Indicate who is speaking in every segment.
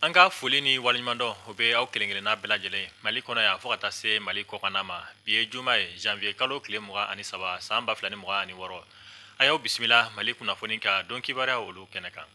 Speaker 1: An ka foli ni waleɲumandɔn o bɛ aw kelen-kelenna bɛɛ lajɛlen Mali kɔnɔ yan fo ka taa se Mali kɔkanna ma. Bi ye juma ye, janvier kalo tile 23 san 2026. A y'aw bisimila Mali kunnafoni ka don kibaruya olu kɛnɛ kan.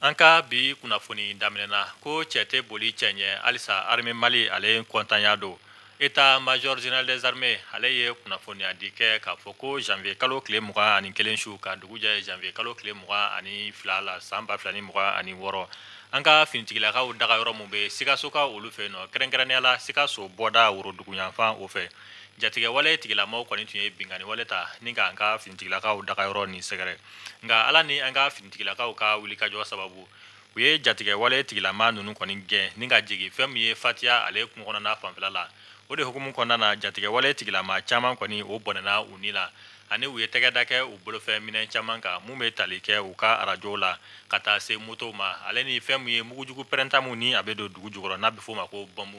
Speaker 1: An ka bi kunnafoni daminɛna ko cɛ tɛ boli cɛ ɲɛ halisa armée Mali ale kɔntanya don. État major général des armées ale ye kunnafoniyadi kɛ k'a fɔ ko janvier kalo tile 21 su ka dugu jɛ janvier kalo tile 22 la san 2026, an ka finitigilakaw dagayɔrɔ min bɛ Sikasokaw olu fɛ yen nɔ, kɛrɛnkɛrɛnnenya la Sikaso bɔda woroduguyanfan o fɛ, jatigɛwale tigilamaw kɔni tun ye binkanni wale ta ni k'an ka finitigilakaw dagayɔrɔ nin sɛgɛrɛ. Nka Ala ni an ka finitigilakaw ka wulikajɔ sababu, u ye jatigɛwale tigilama ninnu kɔni gɛn ni ka jigin fɛn min ye Fatiya ale kungo kɔnɔna fanfɛla la. O de hukumu kɔnɔna na, jatigɛwale tigilama caman kɔni o bɔnɛna u ni la, ani u ye tɛgɛ da kɛ u bolofɛn minɛn caman kan mun bɛ tali kɛ u ka arajow la ka taa se motow ma, ale ni fɛn min ye mugujugu pɛrɛnta min ni a bɛ don dugu jukɔrɔ n'a bɛ f'o ma ko bɔnbu,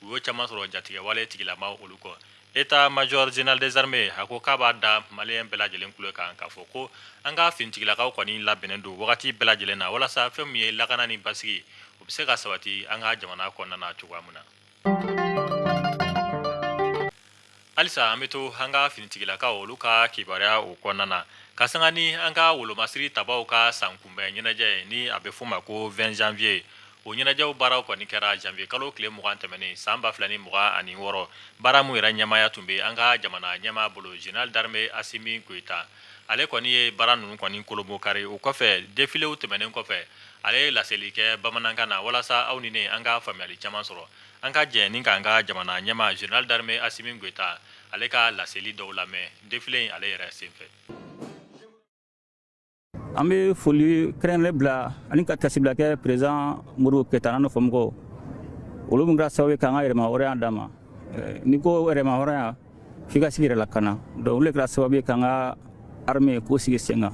Speaker 1: u y'o caman sɔrɔ jatigɛwale tigilama olu kɔ. État major général des armées a ko k'a b'a da maliyɛn bɛɛ lajɛlen tulo kan k'a fɔ ko an ka finitigilakaw kɔni labɛnnen don wagati bɛɛ lajɛlen na walasa fɛn min ye lakana ni basigi, o bɛ se ka sabati an ka jamana kɔnɔna na cogoya min na. Halisa an bɛ to an ka finitigilakaw olu ka kibaruya o kɔnɔna na ka sanga ni an ka wolomasiri tabaw ka san kunbɛn ɲɛnajɛ ye ni a bɛ f'o ma ko 20 janvier. O ɲɛnajɛw baaraw kɔni kɛra janvier kalo tile 20 tɛmɛnen san 2026, baara min yɛrɛ ɲɛmaaya tun bɛ an ka jamana ɲɛmaa bolo, général d'armée Asimi Goyita. Ale kɔni ye baara ninnu kɔni kolonbokari. O kɔfɛ, defilew tɛmɛnen kɔfɛ, ale ye laseli kɛ bamanankan na walasa aw ni ne an ka faamuyali caman sɔrɔ. An ka jɛ ni k'an ka jamana ɲɛmaa général d'armée Asimi Goyita ale ka laseli dɔw lamɛn defile in ale yɛrɛ senfɛ.
Speaker 2: An bɛ foli kɛrɛnkɛrɛn bila ani ka tasibila kɛ président Modibo Keyita n'a nɔfɛmɔgɔw, olu min kɛra sababu ye k'an ka yɛrɛma hɔrɔnya d'an ma. N'i ko yɛrɛma hɔrɔnya, f'i ka sigi yɛrɛ lakana. Donc olu de kɛra sababu ye k'an ka armée k'o sigi sen kan.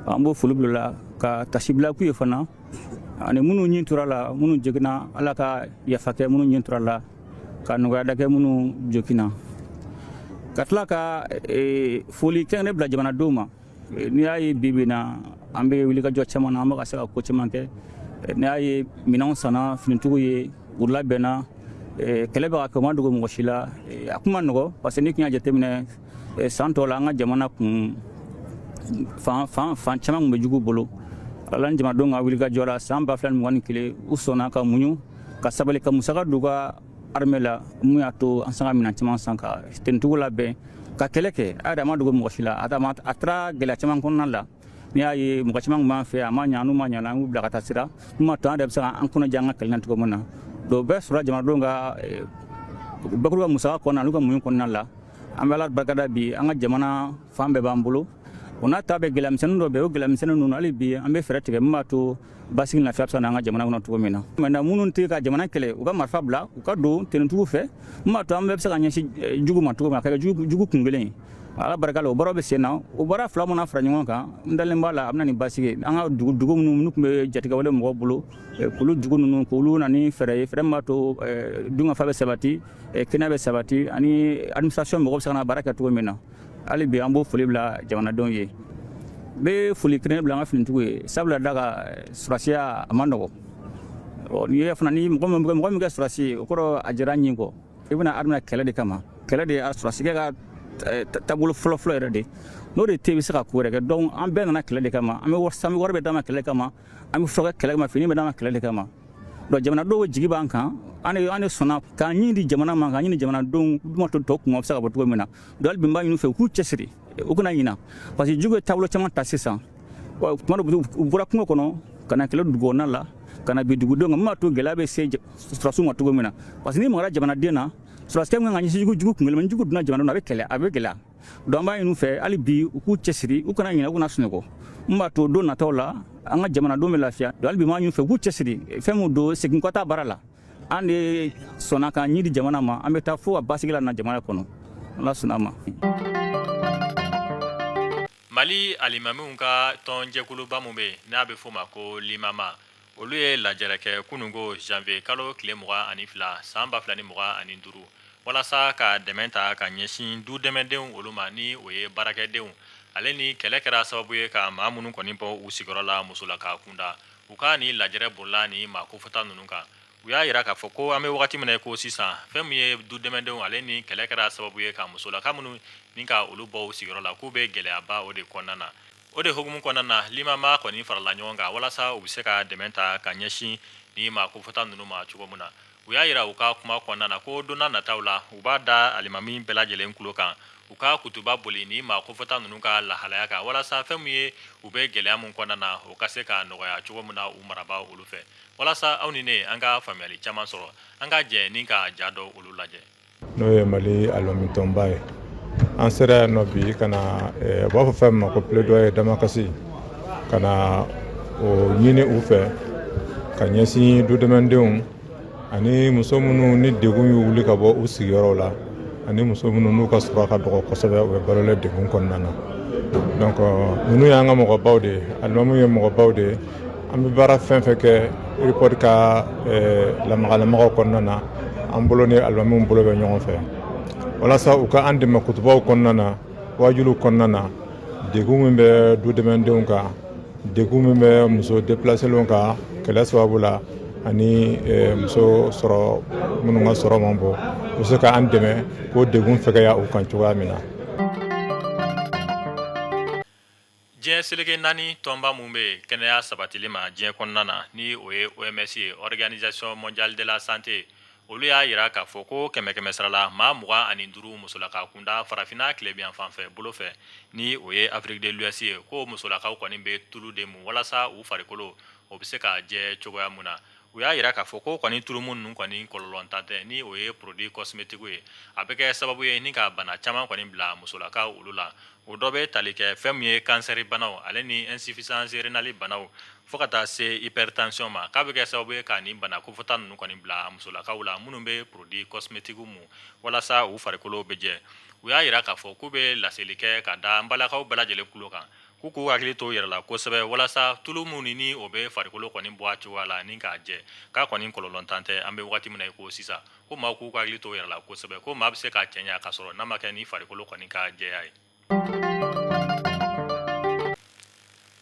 Speaker 2: An b'o foli bila la ka tasibila k'u ye fana, ani minnu ɲin tora la, minnu joginna, Ala ka yafa kɛ minnu ɲin tora la, ka nɔgɔya da kɛ minnu joginna, ka tila ka foli kɛrɛnkɛrɛn bila jamanadenw ma. N'i y'a ye bi bi na an bɛ wulikajɔ caman na, an bɛ ka se ka ko caman kɛ. N'i y'a ye minɛnw sanna finitigiw ye, u labɛnna, kɛlɛ bɛ ka kɛ, u ma dogo mɔgɔ si la. A kun ma nɔgɔ, parce que n'i tun y'a jateminɛ san tɔw la, an ka jamana kun fan fan fan caman tun bɛ jugu bolo. Ala ni jamanadenw ka wulikajɔ la, san 2021, u sɔnna ka muɲu ka sabali ka musaka don u ka armée la, mun y'a to an sanga minɛn caman san ka tenitigiw labɛn ka kɛlɛ kɛ. A yɛrɛ a ma dogo mɔgɔ si la, a taara gɛlɛya caman kɔnɔna la. N'i y'a ye mɔgɔ caman tun b'an fɛ, a ma ɲa, n'u ma ɲa, an y'u bila ka taa sira mun b'a to an yɛrɛ bɛ se k'an kɔnɔ jɛ an ka kɛlɛ na cogo min na. Donc bɛɛ sɔrɔla jamanadenw ka bakuruba musaka kɔnɔna n'u ka muɲu kɔnɔna la. An bɛ Ala barikada bi, an ka jamana fan bɛɛ b'an bolo. O n'a ta bɛɛ, gɛlɛya misɛnnin dɔ bɛ yen. O gɛlɛya misɛnnin ninnu, hali bi an bɛ fɛɛrɛ tigɛ min b'a to basigi ni lafiya bɛ se ka na an ka jamana kɔnɔ cogo min na. Maintenant, minnu tɛ ka jamana kɛlɛ, u ka marifa bila, u ka don tenitigiw fɛ, min b'a to an bɛɛ bɛ se ka ɲɛsin jugu ma cogo min na, ka kɛ jugu kun kelen ye. Ala barika la, o baaraw bɛ sen na. O baara fila mana fara ɲɔgɔn kan, n dalen b'a la a bɛ na ni basigi ye. An ka dugu dugu minnu tun bɛ jatigɛwale mɔgɔw bolo, k'olu dugu ninnu, k'olu na ni fɛɛrɛ ye, fɛɛrɛ min b'a to dunkafa bɛ sabati, kɛnɛya bɛ sabati, ani administration mɔgɔw bɛ se ka na baara kɛ cogo min na. Hali bi an b'o foli bila jamanadenw ye. N bɛ foli kɛrɛnkɛrɛn bila an ka finitigiw ye, sabula da ka sɔrɔdasiya a ma nɔgɔ. N'i ye fana ni mɔgɔ min kɛ sɔrɔdasi ye, o kɔrɔ a jɛra ɲin kɔ. I bɛna armée kɛlɛ de kama, kɛlɛ de ye sɔrɔdasikɛ ka taabolo fɔlɔ-fɔlɔ yɛrɛ de. N'o de tɛ, i bɛ se ka ko wɛrɛ kɛ. Donc an bɛɛ nana kɛlɛ de kama, an bɛ wari bɛ d'an ma kɛlɛ kama, an bɛ furakɛ kɛlɛ kama, fini bɛ d'an ma kɛlɛ de kama. Donc jamanadenw jigi b'an kan. An de sɔnna k'an ɲin di jamana ma, k'an ɲini jamanadenw duma to tɔ kun bɛ se ka bɔ cogo min na. Donc hali bi n b'a ɲini u fɛ, u k'u cɛsiri, u kana ɲina, parce que jugu ye taabolo caman ta sisan. Tuma dɔ u bɔra kungo kɔnɔ ka na kɛlɛ dugu kɔnɔna la, ka na bin dugudenw kan, min b'a to gɛlɛya bɛ se sɔrɔdasiw ma cogo min na. Parce que n'i magara jamanaden na, sɔrɔdasikɛ min kan ka ɲɛsin jugu kun kelen ma, ni jugu donna jamana na, a bɛ kɛlɛ, a bɛ gɛlɛya. Donc an b'a ɲini u fɛ hali bi, u k'u cɛsiri, u kana ɲinɛ, u kana sunɔgɔ, min b'a to don nataw la an ka jamanadenw bɛ lafiya. Donc hali bi n b'a ɲini u fɛ, u k'u cɛsiri. Fɛn min don, segin kɔ t'a baara la. An de sɔnna k'an ɲi di jamana ma, an bɛ taa fo ka basigi la na jamana kɔnɔ, Ala sɔnna a ma.
Speaker 1: Mali alimamiw ka tɔnjɛkuluba min bɛ yen n'a bɛ f'o ma ko limama, olu ye lajɛrɛ kɛ kununko janvier kalo tile 22 san 2025. Walasa ka dɛmɛ ta ka ɲɛsin du dɛmɛdenw olu ma, ni o ye baarakɛdenw ale ni kɛlɛ kɛra sababu ye ka maa minnu kɔni bɔ u sigiyɔrɔ la musolaka kunda, u ka nin lajɛrɛ bolila ni maa kofɔta ninnu kan. U y'a yira k'a fɔ ko an bɛ wagati min na ko sisan, fɛn min ye du dɛmɛdenw ale ni kɛlɛ kɛra sababu ye ka musolaka minnu ni ka olu bɔ u sigiyɔrɔ la, k'u bɛ gɛlɛyaba o de kɔnɔna na. O de hukumu kɔnɔna na, limama kɔni farala ɲɔgɔn kan walasa u bɛ se ka dɛmɛ ta ka ɲɛsin ni maa kofɔta ninnu ma cogo min na. U y'a yira u ka kuma kɔnɔna na ko don nataw la, u b'a da alimami bɛɛ lajɛlen tulo kan, u ka kutuba boli ni maa kofɔta ninnu ka lahalaya kan, walasa fɛn min ye u bɛ gɛlɛya min kɔnɔna na, o ka se ka nɔgɔya cogo min na u marabaa olu fɛ. Walasa aw ni ne an ka faamuyali caman sɔrɔ, an ka jɛ ni ka ja dɔ olu lajɛ.
Speaker 3: N'o ye Mali alimamitɔnba ye, an sera yan nɔ bi ka na, u b'a fɔ fɛn min ma ko plaidoyer, damakasi, ka na o ɲini u fɛ ka ɲɛsin dudɛmɛdenw ani muso minnu ni degun y'u wuli ka bɔ u sigiyɔrɔw la, ani muso minnu n'u ka sɔrɔ ka dɔgɔ kosɛbɛ, u bɛ balola degun kɔnɔna na. Donc ninnu y'an ka mɔgɔbaw de ye, alimamiw ye mɔgɔbaw de ye. An bɛ baara fɛn fɛn kɛ RIPOD ka lamagalamagaw kɔnɔna na, an bolo ni alimamiw bolo bɛ ɲɔgɔn fɛ walasa u ka an dɛmɛ kutubaw kɔnɔna na, wajuliw kɔnɔna na, degun min bɛ du dɛmɛdenw kan, degun min bɛ muso déplacelenw kan kɛlɛ sababu la, ani muso sɔrɔ minnu ka sɔrɔ man bon, u bɛ se ka an dɛmɛ k'o degun fɛgɛya u kan cogoya min na.
Speaker 1: Diɲɛ seleke naani tɔnba min bɛ kɛnɛya sabatili ma diɲɛ kɔnɔna na, ni o ye OMS ye, Organisation mondiale de la santé, olu y'a yira k'a fɔ ko kɛmɛ kɛmɛ sara la, maa 25 musolaka kunda farafinna tilebin fan fɛ bolo fɛ, ni o ye Afrique de l'Ouest ye, ko musolakaw kɔni bɛ tulu de mu walasa u farikolo o bɛ se ka jɛ cogoya mun na. U y'a yira k'a fɔ ko kɔni tulumu ninnu kɔni kɔlɔlɔntan tɛ, ni o ye produit cosmétique ye. A bɛ kɛ sababu ye ni ka bana caman kɔni bila musolakaw olu la. O dɔ bɛ tali kɛ fɛn min ye kansɛri banaw ale ni insuffisance rénale banaw, fo ka taa se hypertension ma, k'a bɛ kɛ sababu ye ka nin bana kofɔta ninnu kɔni bila musolakaw la minnu bɛ produit cosmétique mu walasa u farikolo bɛ jɛ. U y'a yira k'a fɔ k'u bɛ laseli kɛ ka da n balakaw bɛɛ lajɛlen tulo kan, k'u k'u hakili to yɛrɛ la kosɛbɛ, walasa tulu minnu ni o bɛ farikolo kɔni bɔ a cogoya la ni k'a jɛ, k'a kɔni kɔlɔlɔntan tɛ. An bɛ wagati min na i ko sisan, ko maaw k'u hakili to yɛrɛ la kosɛbɛ, ko maa bɛ se ka cɛɲa ka sɔrɔ n'a ma kɛ ni farikolo kɔni ka jɛya ye.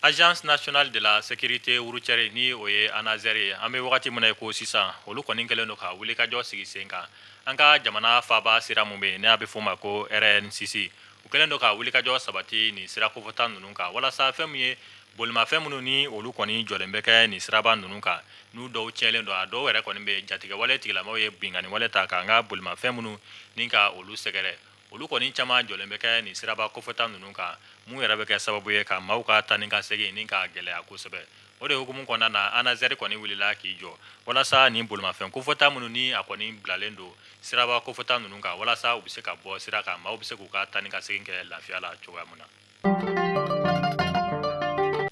Speaker 1: Agence nationale de la sécurité routière, ni o ye ANASER ye, an bɛ wagati min na i ko sisan, olu kɔni kɛlen don ka wulikajɔ sigi sen kan an ka jamana faaba sira min bɛ yen, n'a bɛ f'o ma ko RN6. U kɛlen don ka wulikajɔ sabati nin sira kofɔta ninnu kan, walasa fɛn min ye bolimafɛn minnu ni olu kɔni jɔlen bɛ kɛ nin siraba ninnu kan, n'u dɔw tiɲɛlen don, a dɔw yɛrɛ kɔni bɛ jatigɛwale tigilamaw ye binkanni wale ta k'an ka bolimafɛn minnu ni ka olu sɛgɛrɛ, olu kɔni caman jɔlen bɛ kɛ nin siraba kofɔta ninnu kan, mun yɛrɛ bɛ kɛ sababu ye ka maaw ka taa ni ka segin ni ka gɛlɛya kosɛbɛ. O de hukumu kɔnɔna na, ANASER kɔni wulila k'i jɔ walasa nin bolimafɛn kofɔta minnu ni a kɔni bilalen don siraba kofɔta ninnu kan, walasa u bɛ se ka bɔ sira kan, maaw bɛ se k'u ka taa ni ka segin kɛ lafiya la cogoya min na.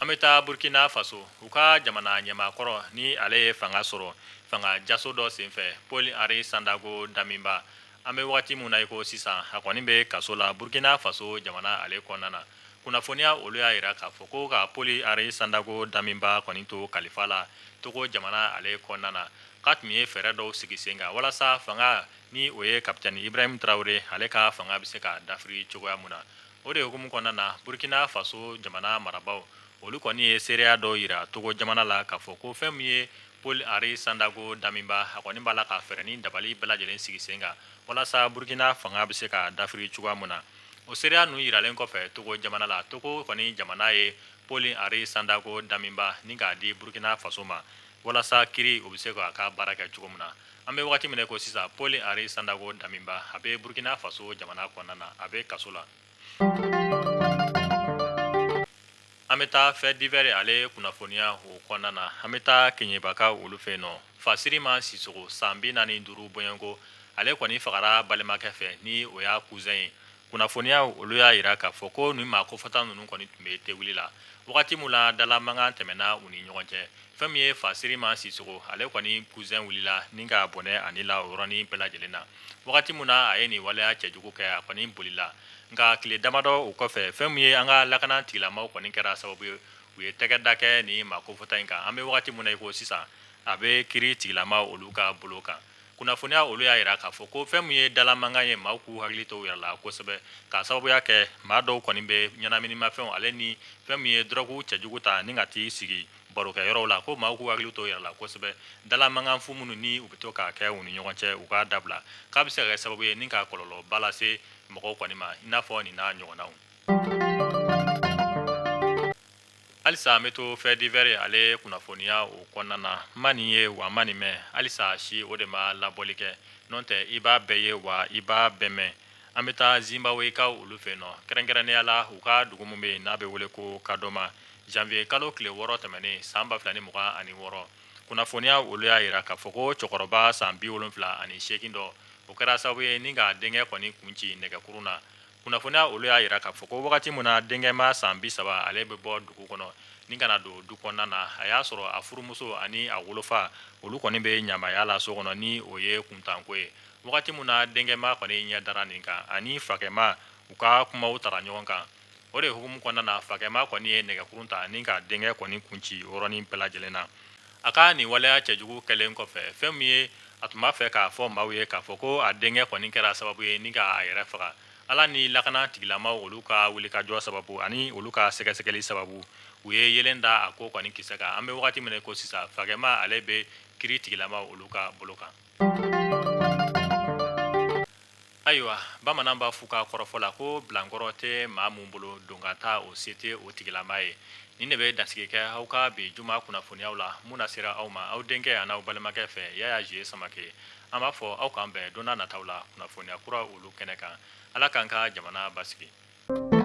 Speaker 1: An bɛ taa Burkina Faso, u ka jamana ɲɛmaa kɔrɔ ni ale ye fanga sɔrɔ fanga jaso dɔ senfɛ, Paul Henri Sandaogo Damiba, an bɛ wagati min na i ko sisan, a kɔni bɛ kaso la Burkina Faso jamana ale kɔnɔna na. Kunnafoniya olu y'a yira k'a fɔ ko ka Paul Henri Sandaogo Damiba kɔni to kalifa la Togo jamana ale kɔnɔna na, k'a tun ye fɛɛrɛ dɔw sigi sen kan walasa fanga, ni o ye kapitɛni Ibrahim Traoré ale ka fanga, bɛ se ka dafiri cogoya mun na. O de hukumu kɔnɔna na, Burkina Faso jamana marabaaw olu kɔni ye seereya dɔw yira Togo jamana la k'a fɔ ko fɛn min ye Paul Henri Sandaogo Damiba, a kɔni b'a la ka fɛɛrɛ ni dabali bɛɛ lajɛlen sigi sen kan walasa Burkina fanga bɛ se ka dafiri cogoya mun na. O seereya ninnu yiralen kɔfɛ Togo jamana la, Togo kɔni jamana ye Paul Henri Sandaogo Damiba ni k'a di Burkina Faso ma walasa kiri o bɛ se k'a ka baara kɛ cogo min na. An bɛ wagati min na ko sisan, Paul Henri Sandaogo Damiba, a bɛ Burkina Faso jamana kɔnɔna na, a bɛ kaso la. An bɛ taa fait divers ale kunnafoniya o kɔnɔna na. An bɛ taa Keɲebakaw olu fɛ yen nɔ. Fasirima Sisoko, san 45 bɔɲɔgɔnko, ale kɔni fagara balimakɛ fɛ, ni o y'a cousin ye. Kunnafoniya olu y'a yira k'a fɔ ko nin maa kofɔta ninnu kɔni tun bɛ tewuli la wagati min na, dala mankan tɛmɛna u ni ɲɔgɔn cɛ. Fɛn min ye Fasirima Sisoko ale kɔni cousin wulila ni ka bɔnɛ a ni la o yɔrɔnin bɛɛ lajɛlen na. Wagati min na a ye nin waleya cɛjugu kɛ, a kɔni bolila, nka tile damadɔ o kɔfɛ, fɛn min ye an ka lakana tigilamaw kɔni kɛra sababu ye, u ye tɛgɛ da kɛ nin maa kofɔta in kan. An bɛ wagati min na i ko sisan, a bɛ kiri tigilama olu ka bolo kan. Kunnafoniya olu y'a jira k'a fɔ ko fɛn min ye dalamankan ye, maaw k'u hakili to u yɛrɛ la kosɛbɛ, k'a sababuya kɛ maa dɔw kɔni bɛ ɲɛnaminimafɛnw ale ni fɛn min ye dɔrɔgu cɛjugu ta ni ka t'i sigi barokɛyɔrɔw la, ko maaw k'u hakili to u yɛrɛ la kosɛbɛ. Dalamankan fu minnu ni u bɛ to k'a kɛ u ni ɲɔgɔn cɛ, u k'a dabila, k'a bɛ se ka kɛ sababu ye ni ka kɔlɔlɔba lase mɔgɔw kɔni ma, i n'a fɔ nin n'a ɲɔgɔnnaw. Halisa an bɛ to fait divers ale kunnafoniya o kɔnɔna na. N ma nin ye wa n ma nin mɛn, halisa si o de ma labɔli kɛ, n'o tɛ i b'a bɛɛ ye wa i b'a bɛɛ mɛn. An bɛ taa Zimbabwekaw olu fɛ yen nɔ, kɛrɛnkɛrɛnnenya la u ka dugu min bɛ yen n'a bɛ wele ko Kadoma. Janvier kalo tile 6 tɛmɛnen san 2026, kunnafoniya olu y'a jira k'a fɔ ko cɛkɔrɔba san 78 dɔ, o kɛra sababu ye ni ka denkɛ kɔni kun ci nɛgɛkurun na. Kunnafoniya olu y'a jira k'a fɔ ko wagati min na denkɛma san 30 ale bɛ bɔ dugu kɔnɔ ni ka na don du kɔnɔna na, a y'a sɔrɔ a furumuso ani a wolofa olu kɔni bɛ ɲamaya la so kɔnɔ, ni o ye kuntanko ye. Wagati min na denkɛma kɔni ɲɛ dara nin kan, ani fakɛma u ka kumaw tara ɲɔgɔn kan. O de hukumu kɔnɔna na, fakɛma kɔni ye nɛgɛkurun ta ni ka denkɛ kɔni kun ci yɔrɔnin bɛɛ lajɛlen na. A ka nin waleya cɛjugu kɛlen kɔfɛ, fɛn min ye a tun b'a fɛ k'a fɔ maaw ye k'a fɔ ko a denkɛ kɔni kɛra sababu ye ni k'a yɛrɛ faga, Ala ni lakana tigilamaw olu ka wulikajɔ sababu ani olu ka sɛgɛsɛgɛli sababu, u ye yeelen da a ko kɔni kisɛ kan. An bɛ wagati min ko sisan, fakɛma ale bɛ kiri tigilamaw olu ka bolo kan. Ayiwa, bamanan b'a f'u ka kɔrɔfɔ la ko bilankɔrɔ tɛ maa min bolo, don ka taa o se tɛ o tigilama ye. Nin de bɛ dansigi kɛ aw ka bi juma kunnafoniyaw la, mun na sera aw ma aw denkɛ an'aw balimakɛ fɛ, Yaya Zie Samake. An b'a fɔ aw k'an bɛn don nataw la kunnafoniya kura olu kɛnɛ kan. Ala k'an ka jamana basigi.